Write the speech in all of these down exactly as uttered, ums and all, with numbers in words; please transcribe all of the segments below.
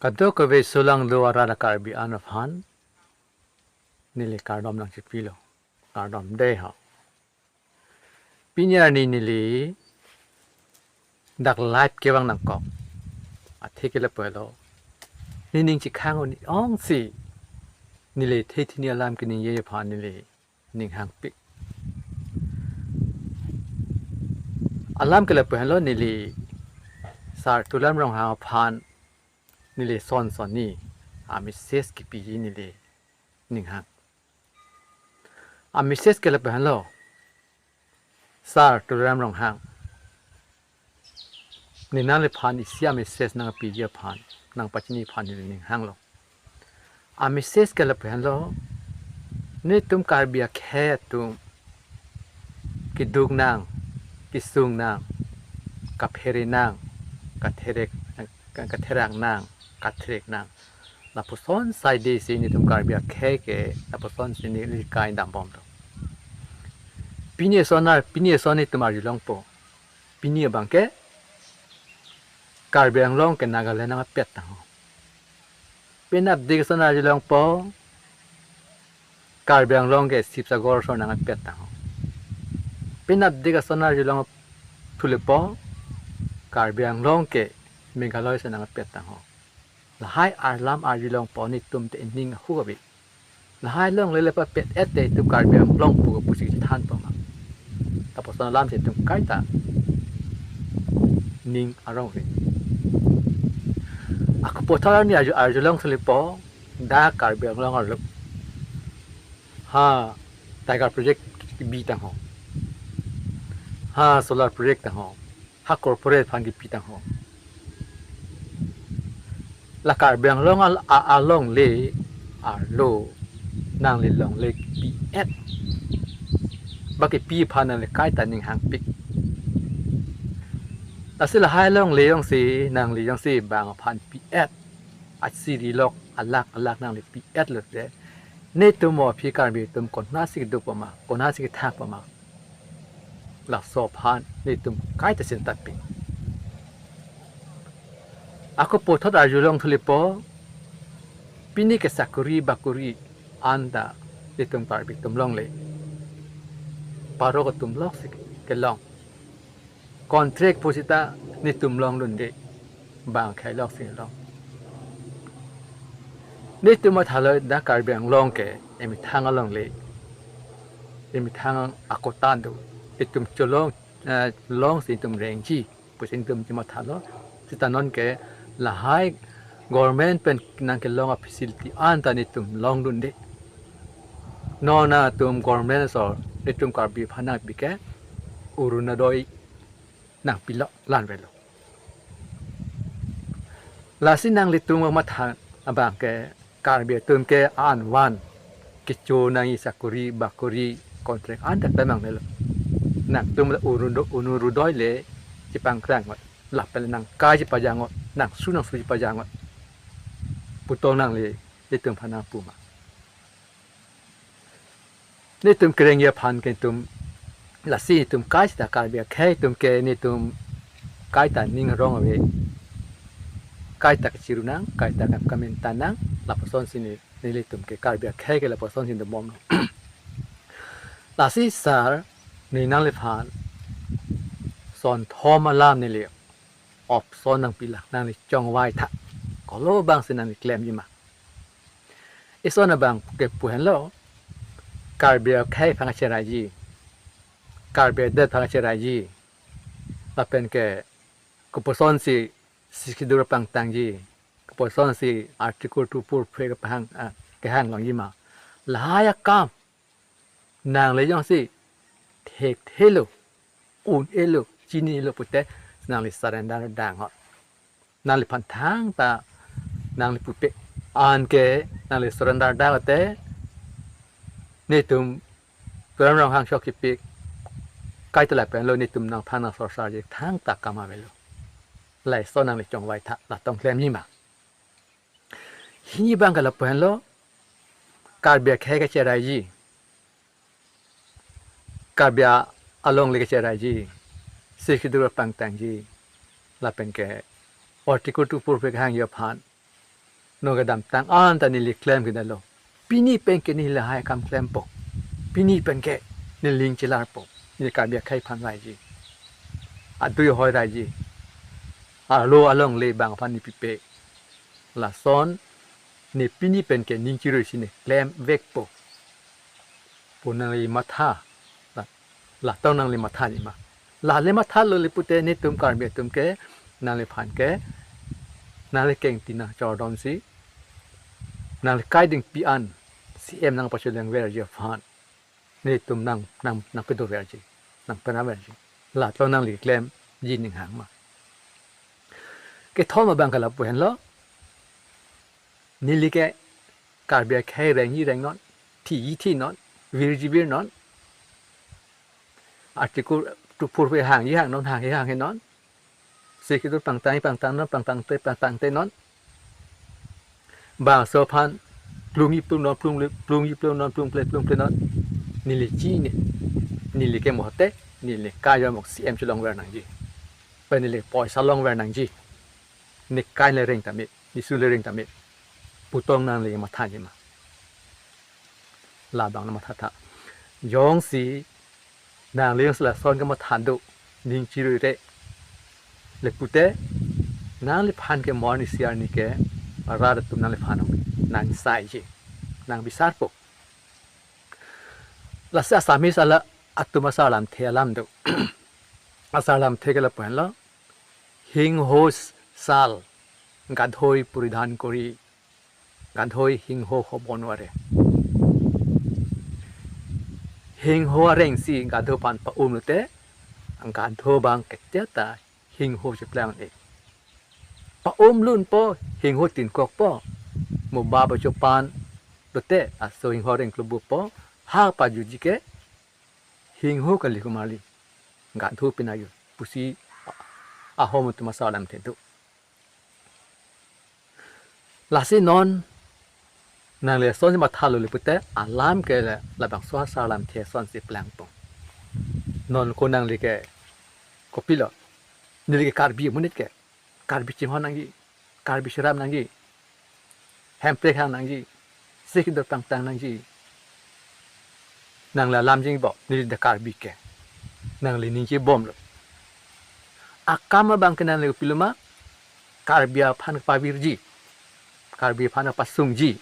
Kadokave sulangdo arat Karbi an aphan neli kardom nangchipilo, kardom dei ho. Pini arni neli dak live kevang nangkok. Athe ke lapu helo, nening chikhang un-e ongsi neli the thini alam keningje aphan neli ning hangpik. Alam ke lapu helo, neli Sar Tuliram Ronghang aphan neli son sonni a message kipiji neli ning hang. A message ke lapu helo, Sar Tuliram Ronghang, ne nangliphan isi a message nangpiji aphan, nangpachini aphan neli ning hanglo. A message ke lapu helo, netum Karbi akhei atum keduk nang, kesung nang, kaphere nang, katherek, ka-, katherak nang, katherek nang, lapuson saide si netum Karbi akhei ke lapuson si neli kai dambomlo. Pini ason ar, pini ason netum arjulongpo. Pini abang ke Karbi Anglong ke Nagaland nangpet tangho. Penap dik ason arjulongpo, Karbi Anglong ke Sibsagar ason nangpet tangho. Penap dik ason arjulong thulepo, Karbi Anglong ke Meghalaya ason nangpet tangho. Lahai alam arjulongpo, netum te ning ahuk ave. Lahai longle le papet-et te itum Karbi Anglong pu pusi thanpo ma. Lapuson alam si itum kaita ning arong ave. Ako puthot arni arju, arjulong thulepo, dak Karbi Anglong arlo ha Tiger Project bi tangho, ha solar project tangho, ha corporate aphan kipi tangho. La Karbi Anglong al-, a-, alongle arlo nangli longle kipi-et. Ba kipi aphan nangli kaita ning hangpik. Lasi lahai longle jongsi nangli jongsi bang aphan pi-et, asiri lok alak alak nangli pi-et lote, netum mo aphi Karbi atum konatsi keduk pama, konatsi kethak pama, laso aphan netum kaita chinta pi. Ako puthot arjulong thulepo, pini ke sakori bakori anta netum Karbi atum longle. Parok atum loksi kelong. Contract pusita netum longdunde, bang akhei loksi long. Netum mathalo dak Karbi Anglong ke emethang alongle, emethang akotan do. Itum cholong, eh, longsi itum rengji pusi itum chimathalo. Sita non ke lahai government pen nangkelong a facility anta netum longdunde. Non atum government aso netum Karbi aphan nangpi ke Orunodoi nangpilo, la-an avelo. Lasi nanglitum matha abang ke Karbi atum ke an van kecho nangji sakori bakori contract anta pemang melo. Nangtum le Orundo-, Orunodoi le chepangkrang ngot, lapen nangkai chepajang ngot, nangsu nangsu chepajang ngot, putong nangli, itum aphan nangpu ma. Netum kerengji aphan ke netum, lasi netum kaita Karbi akhei atum ke netum kaita ning arong ave. Kaita kechiru nang, kaita kam kamintan nang, lapuson si ne, nelitum ke Karbi akhei ke lapuson si dambom. Lasi sar, ne nangliphan son thom alam neli opson nangpilo, nangli chongvai tha. Kolo abang si nangli klemji ma. Ison abang ke pu henlo, Karbi akhei aphan kacheraiji, Karbi adet aphan kacheraiji, lapen ke kopuson si Sixth Schedule pangtangji, kopuson si Article two four three kepahang, ah, kehang longji ma. Lahai akam nangli jongsi thekthelo, un-elo, chinilo pute, nangli surrender dang ho. Nangliphan thangta nangli pupe. Anke nangli surrender dang te, netum Tuliram Ronghang chok kipik, kaita lapen lo netum nangthang nangsorsarji thangta kam avelo. Laso nangli chongvai tha, la tong klemji ma. Hini abang ke lapu henlo, Karbi akhei kacheraiji, Karbi alongle kacheraiji, Sixth Schedule pangtangji, lapen ke Article two four three kehangji aphan, Non kedamtang an ta neli klem kedalo. Pini penke neli lahai akam klempo. Pini penke neli ning chelarpo. Neli Karbi akhei aphan raiji. Adui ahoi raiji. Arlo alongle bang aphan neli pipe. Lason ne pini penke ning chirui si ne klemvekpo pu nangli matha. La, la tong nangli matha ji ma. La le mathalo le pute netum Karbi atum ke nangliphan ke nangli kengtina chordom si nangli kaiding pi an C M nangpacheleng verji aphan netum nang, nang, nangpedor verji, nangpena verji. La tong nangli klemji ning hang ma. Kethom abang ke lapu henlo. Neli ke Karbi akhei rengji rengnon, thiji thinon, virji virnon. Article two four four hangji hangnon, hanghe hanghenon. Sikhi tu pangtang pangtangnon, pangtangte pangtangtenon. Bangso aphan plungji plungnon, plungle, plungji plungnon, plungple plungplenon. Neli chini, neli ke mote, neli kaya mok C M chelongver nangji. Pen neli poisa longver nangji. Ne kai le reng tame, ne su le reng tame. Pu tong nangli matha ji ma. Labang na matha tha. Jongsi nangli jongsi lason ke matha do, ning chirui re. Le pute nangliphan ke mo arni isi arni ke rat atum nangliphan nang saiji. Nang bisarpo. Lasi Assamese ala atum asar lamthe alam do. Asar lamthe ke lapu henlo. Singho sal gadhoi poridhan kori, gadhoi singho hobo nware. Singho areng si gadho aphan pa-um lote, gadho abang ketia ta singho cheplang e. Pa-um lunpo, singho tinkokpo, mo ba ba chopan lote, laso singho areng klobukpo, ha pajuji ke, singho kali komarli, gadho pinayu, pusi ahom atum asar lamthe do. Lasi non nangli lason si mathalo le pute alam ke le labangso asar lamthe ason si plangpo. Non ko nangli ke kopilo? Neli ke Karbi amonit ke. Karbi chinghon nangji, Karbi cherap nangji, hemprek hang nangji, sikidor pangtang nangji. Nangli alam jingbo, neli de Karbi ke. Nangli ningje bomlo. Akam abang ke nangli kopilo ma, Karbi aphan pavirji, Karbi aphan pasungji,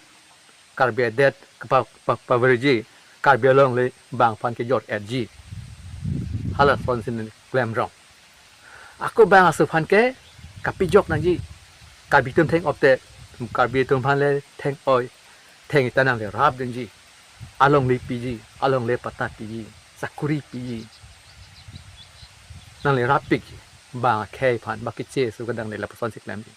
Karbi adet kapa, pa, pavirji, Karbi alongle bang aphan kejor-etji. Halason si neli klemrong. Ako bang aso aphan ke kapejok nangji. Karbi atum theng-op te, Karbi atum aphan le theng-oi, theng-i ta nangli rapdunji. Alongle piji, alongle patta piji, sakuri piji. Nangli rappikji. Bang akhei aphan, bang keche aso kedang neli lapuson si klemji.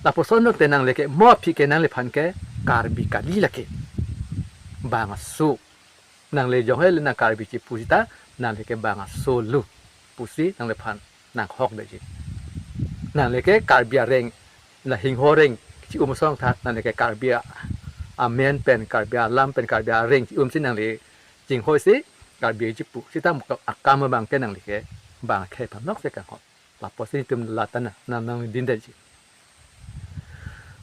Lapuson lote nangli ke mo aphi ke nangliphan ke Karbi kali lake. Bang aso. Nangli jonghe le nang Karbi chipu sita, nangli ke bang aso lo pusi nangliphan nanghokdetji. Nangli ke Karbi areng, la singho areng chi-um asong tha, nangli ke Karbi a-, amen pen, Karbi alam pen, Karbi areng chi-um si nangli chinghoi si Karbi chipu sita, mo akam abang ke nangli ke bang akhei aphan lok se kanghok. Lapuson itum la ta na, nang, nangli dindetji.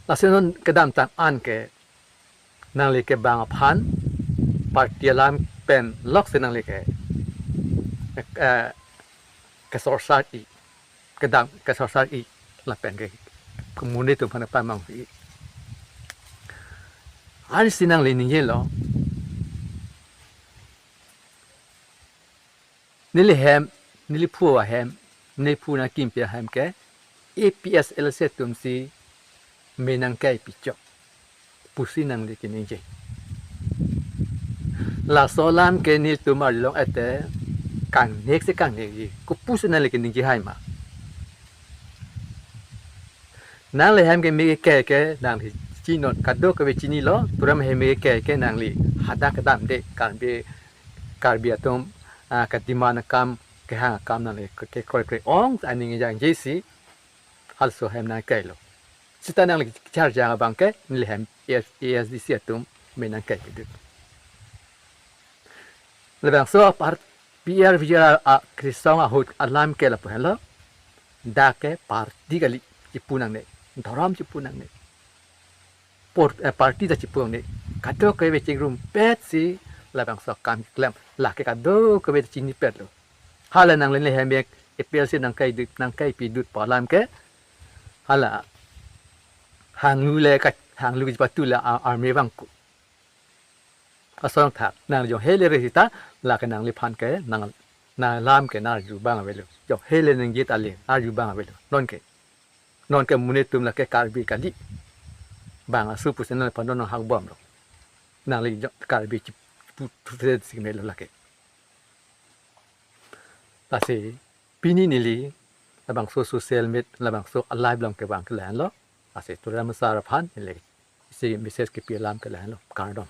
Lasi non kedamtang an ke nangli ke bang aphan, party alam pen lok se nangli ke, eh, kesorsar-i, kedam kesorsar-i, lapen ke kemune atum aphan pamanghu-i. Ansi nangli ningjelo. Neli hem, neli phu ahem, neli phu nangkimpi ahem ke, A P S L C atum si me nangkai pichok pusi nangli keningje. Laso alam ke nelitum arlong ete kangnek se kangnekji, kopusi nangli keningje hai ma. Nangli hem ke me ke ke nangli chinon, kadokave chinilo, turam hem me ke ke nangli hadak kedamde, Karbi, Karbi atum, ah, kedemand akam, kehang akam nangli ke, ke kroikre ong aning jangje si, halaso hem nangkailo. Sita nangli kecharjang abang ke, neli hem A S, A S D C atum me nangkai kedo. Labangso apar P R V G R a, a, kesong ahut alam ke lapu henlo. Dak ke party kali, chipu nangne. Dhorom chipu nangne. Por-, eh, party ta chipu nangne. Kadokave chingrumpetsi labangso akam keklem. Lake kadokave chinipetlo. Hala nangli le hem ek A P H L C nangkai dut, nangkai pidut pu alam ke. Hala hanglu le ka, hanglu kachepatu le a-, army vangku. Asonthak, nang jong hele re sita, lake nangliphan ke, nang, nang alam ke nang arju abang avelo. Jong hele nang jit ale, arju abang avelo. Nonke. Nonke monit atum lake Karbi kali. Bang asu pusi nangphan non hakbomlo. Nangli jong Karbi chipu, pu, pu, si melo lake. Lasi, pini neli, labangso social media, labangso a-live along kevang ke lahenlo. Lasi, Tuliram Asar aphan, neli, isi message kepi alam ke lahenlo. Kardom.